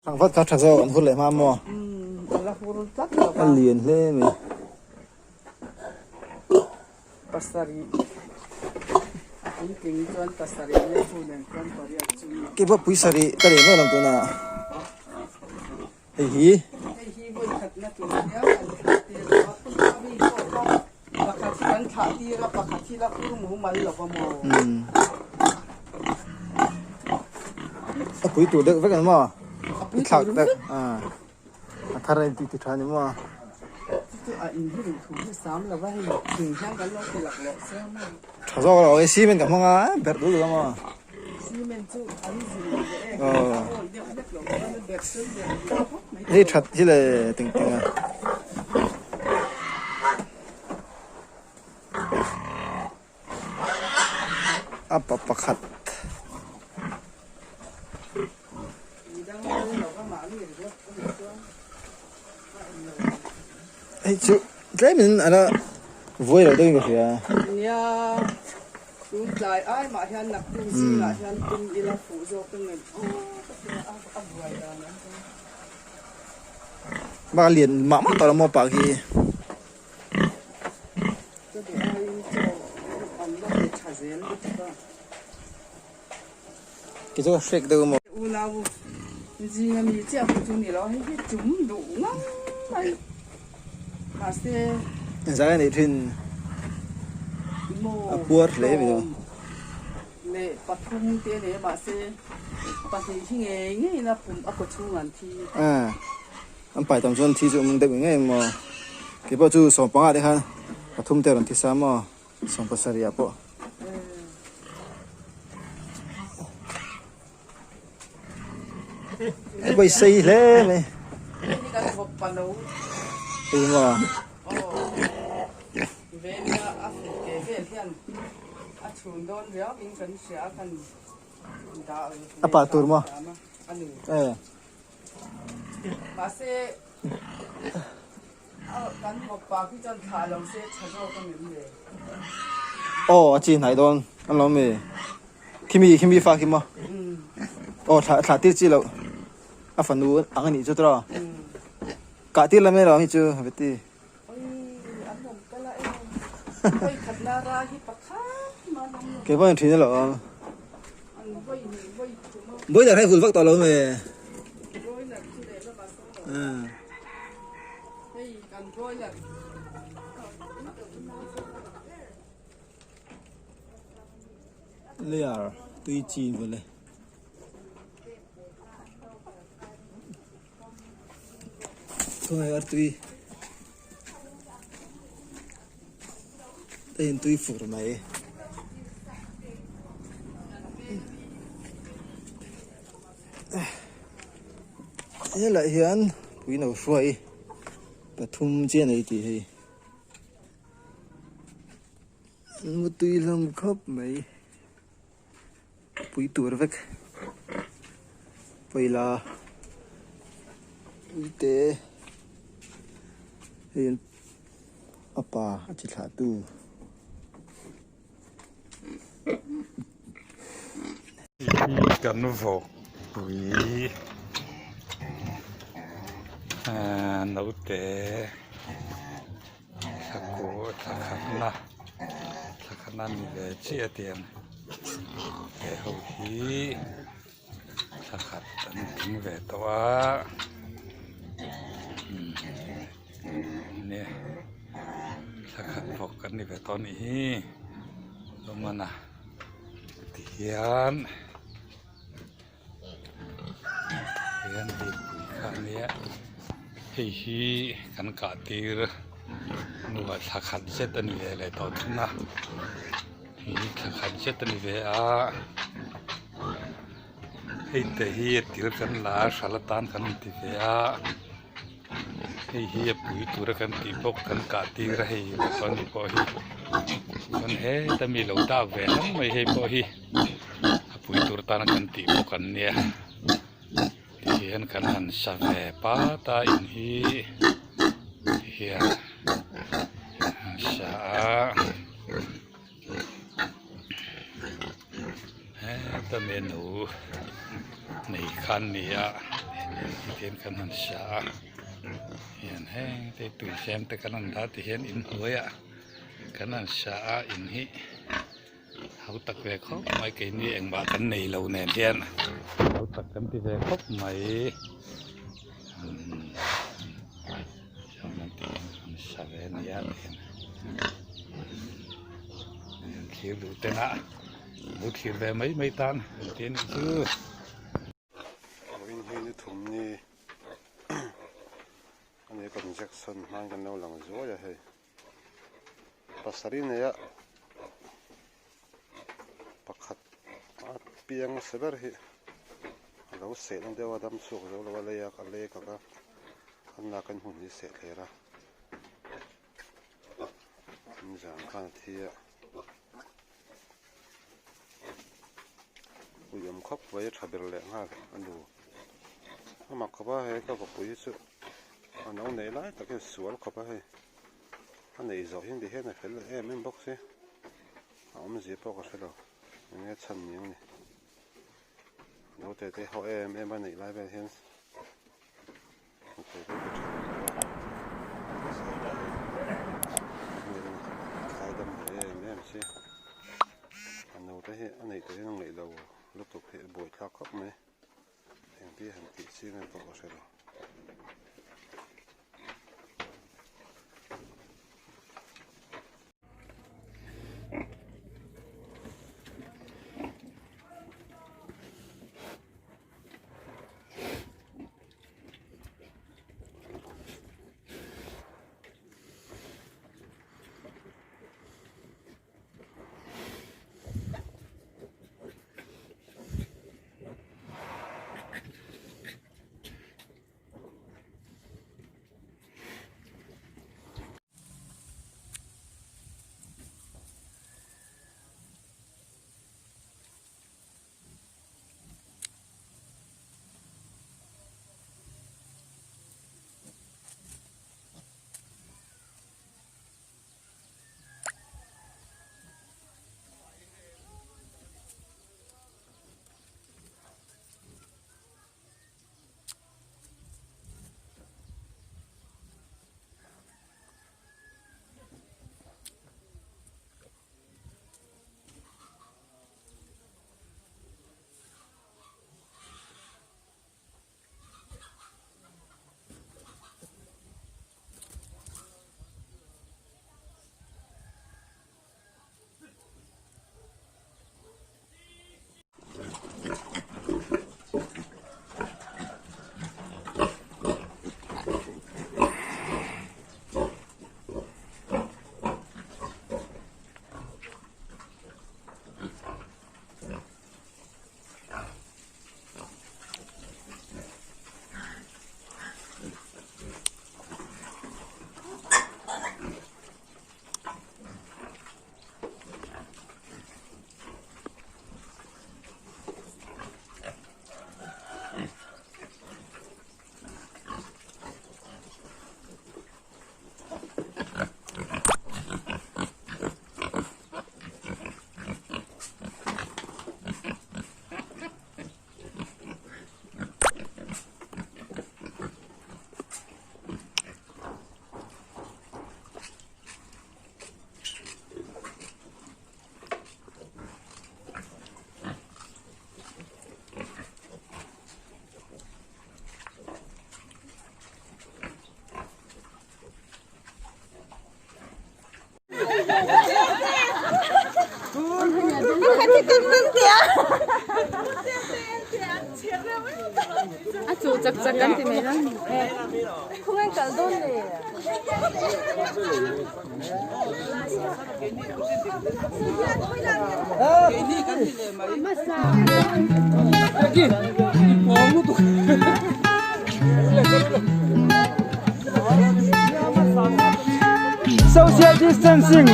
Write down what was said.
Thangvat kha tha zawk an hur leh hma maw? Umm a la hur tlat lo a. A lian hle mai. Pasarih a puitling chuan pasarih leh fu nen chuan pariat chu ni. Keipawh pui sarih ka nei mai lo tunah. Hei hi. Hei hi vawi khatna tur hian an thlah tir lo a, khawlai mi pawh kha pakhat hi kan thlah tir a, pakhat hi la hur mumal lo va maw? A pui tur deuh vek ang maw? A pui tur vek. A thar a inti ti tha ni maw? Chu chu a inhrilh thu hi sam lo va, hei thing hian kan lo ti laklawh sia maw? Tha zawk lo, cement ka hmang a, berh dul dul a maw? Cement chu an zin leh e, a awi deuh hlek lo chuan a berh chu berh duh khawp mai. Hei that hi le ting ting a. A pa pakhat. Hei chu tlemin a la vuai lo deuhin ka hria. Nia. Tun tlai ai mah hian naktuk zingah hian tum ila fuh zawk ka ngaih aw ka ti a, a buai dan ang chu. Bak a lian mah mah tawh lo maw pah khi. Ka duh aiin chaw an la pe tha zel lutuk a. Kei chu ka hrek deuh maw. Unau zinga mi chiah pawh chu ni lo, hei hi chum duh ngang mai. Mahse. Zai a nih thin. A puar hle mai lo. Leh pathum te a nei a mahse pahnih hi ngei ngei ina pum a kaw chhung an thi. A an pai tam chuan thi chu awm deuh ngei maw. Kei pawh chu sawmpanga te khan pathum te a rawn thi sa maw. 70 ah pawh. Hei sei hle mai. Hei maw. A pa tur maw? Eh. Aw a chi hnaih dawn an lo mi khimi khimi fa khi maw aw thlah thlah tir chi loh a fanu ang a nih chu tawh kah tir la mai lo ang hi chu veti kei pawh in thin alo awm boiler hi a vul vak tawh lo mai. Layer tui chi vawle. Khawngaih ar tui a in tui fur mai. Helaiah hian pui no hruai pathum chiah a nei tih hei an mu tui hlawm khawp mai pui tur vek pawila uite hei a pa a chi thlah tu. Hi kan vawkpui ahh naute thla kawh thla khatna thla khatna a ni ve chiah a tiang he ho hi thla khat an tling ve tawh a nia thla khat vawk an ni ve tawh a nih hi lawmana tihian hian hei pui kha a nia hei hi kan kah tir hnuah thla khat zet a ni ve leh tawh thung a hei hi thla khat zet a ni ve a hei te hi a til kan la a hral atan kan inti ve a. Hei hi a pui tura kan tih bawk kan kah tir a hei chuan ni pawh hi chuan heta mi lo dak ve hlauh mai hei pawh hi a pui tur atana kan tih bawk an nia tihian kan han sa ve pat a in hi tihian an sa a heta mi a no nei kha an ni a. Tihian kan han hria a hian heng te tui zem te kan han dah tihian inhnuaiah kan han hria a in hi hau tak ve khawp mai keini engmah kan nei lo nen hian hau tak kan ti ve khawp mai umm an hria ve a nia tihian thlir duh ten a lo thlir ve mai mai tan an ti a nih chu. Vawiin hi ni thum ni a ni kan Jackson hmain kan lo lang zuai a hei pasarih neia pakhat a piang hmasa ber hi a lo seh na deuh a dam chhuak zo lo a lei a a lei kak a an lak in hmun hi seh thler a nizan khan a thi a. Ui awm khawp mai a tha ber leh nghal a nu a mak khawp a hei ka vawpui hi chu a no neih lai tak hian sual khawp a hei a neih zawh hian ti hian a fel leh em em bawk si a awmzia pawh ka hre lo eng nge chhan ni ang ni naute te haw em em a neih lai vel hian. A naute hi a neih tawh hian a ngaih lo lutuk hi a buaithlak khawp mai engtia han tih chiang em pawh ka hre lo. A chuh chak chak kan ti mai lo. Khawngaih kal dawn le. Social distancing.